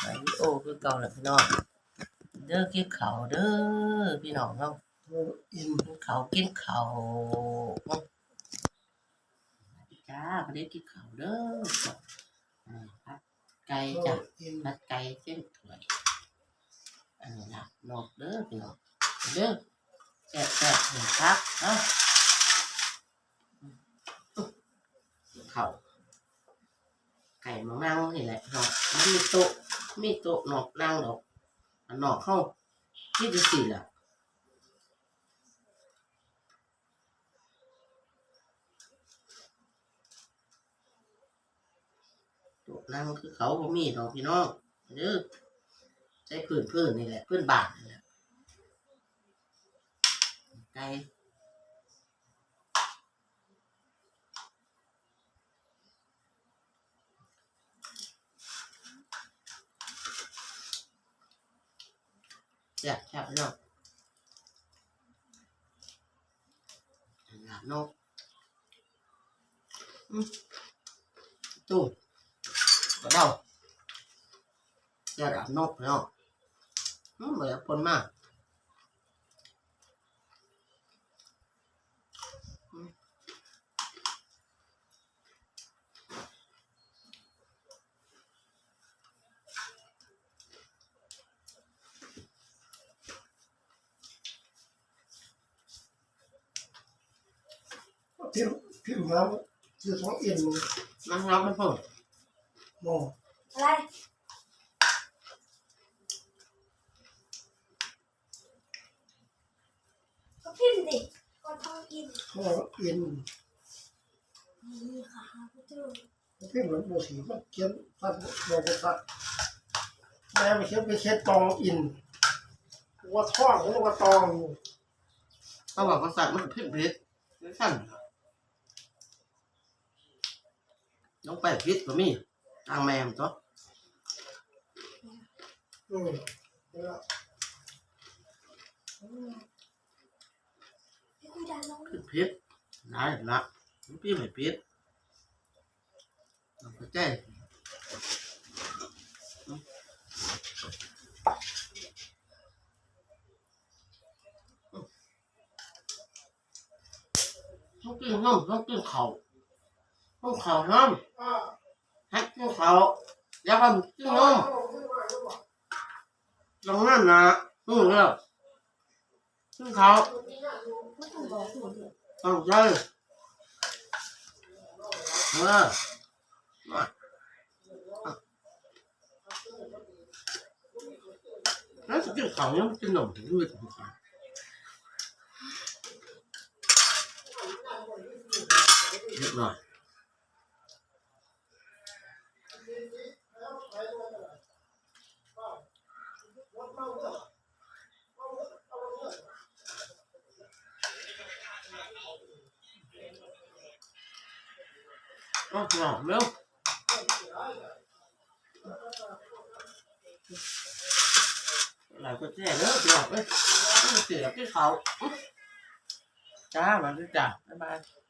ວິດີໂອຄືເກົ່າແຫຼະພີ່ນ້ອງ ເດີ ກິນເຂົ້າເດີພີ່ນ້ອງເຮົາ ກິນເຂົ້າ ກິນເຂົ້າ ຈ້າ ມາເດີ ກິນເຂົ້າເດີ ເອີ ຜັດໄກ່ຈ້າ ຜັດໄກ່ເຕັມຖ້ວຍ ອັນນີ້ລາບນອກເດີພີ່ນ້ອງ ເດີ ແຊບໆ ກິນຜັກເນາະ ເຂົ້າ ໄກ່ມານັ່ງນີ້ແຫຼະເນາະ ມັນມີໂຕະ ມີໂຕະນອກນັ່ງດອກ ອັນນອກເຮົາ ມີແຕ່ຊີ້ແຫຼະ ໂຕະນັ່ງຄືເຂົາບໍ່ມີດອກພີ່ນ້ອງ ເດີ ໃຊ້ພື້ນໆ ນີ້ແຫຼະ ພື້ນບ້ານນີ້ແຫຼະ ໄກ່ ແຊບໆ ພີ່ນ້ອງ ລາບນົກ ອືມ ຕູ້ ກະເດົາ ແຊບລາບນົກ ພີ່ນ້ອງ ອືມ ບໍ່ໄດ້ເອົາປົນມາ ພິມ ພິມຫາຊື້ຂອງເອັນ ນາງຮັບມັນເພີ່ມ ບໍ່ ອະໄລ? ກໍພິມດິ ກໍຕ້ອງອິນ ກໍອິນ ນີ້ຂ້າຫາບໍ່ເຈີ ກໍພິມມັນບໍ່ຖືກ ມັນຂຽນພັນບໍ່ບໍ່ທັນ ແມ່ມັນຂຽນໄປຂຽນຕອງອິນ ວ່າທ້ອງ ຫຼືວ່າຕອງ ເຂົາວ່າພາສາມັນກໍຜິດຜິດ ຈັ່ງຊັ້ນ ລົງໄປຜິດກໍມີ ທາງແມ່ມັນຕົວະ ອືມ ຜິດ ຜິດ ໄດ້ລະ ມັນຜິດໄປຜິດ ເອົາເຂົ້າໃຈ ຕ້ອງກິນນຳ ຕ້ອງກິນເຂົ້າ ຕ້ອງເຂົ້ານຳ ໃຫ້ກິນເຂົ້າ ຢ່າໃຫ້ກິນນົມ ຕ້ອງນັ້ນນະ ອື ແລ້ວ ກິນເຂົ້າ ຕັ້ງໃຈ ເອີ ມາ ແລ້ວຊິກິນເຂົ້າຍັງບໍ່ກິນນົມ ເຮັດໜ້ອຍ. ເອົາ ເອົາ ເອົາ ຫຼາຍກວ່າແທ້ເດີພີ່ນ້ອງເອີຍ ເສຍກິນເຂົ້າ ຈ້າ ມາເດີຈ້າ ບາຍບາຍ.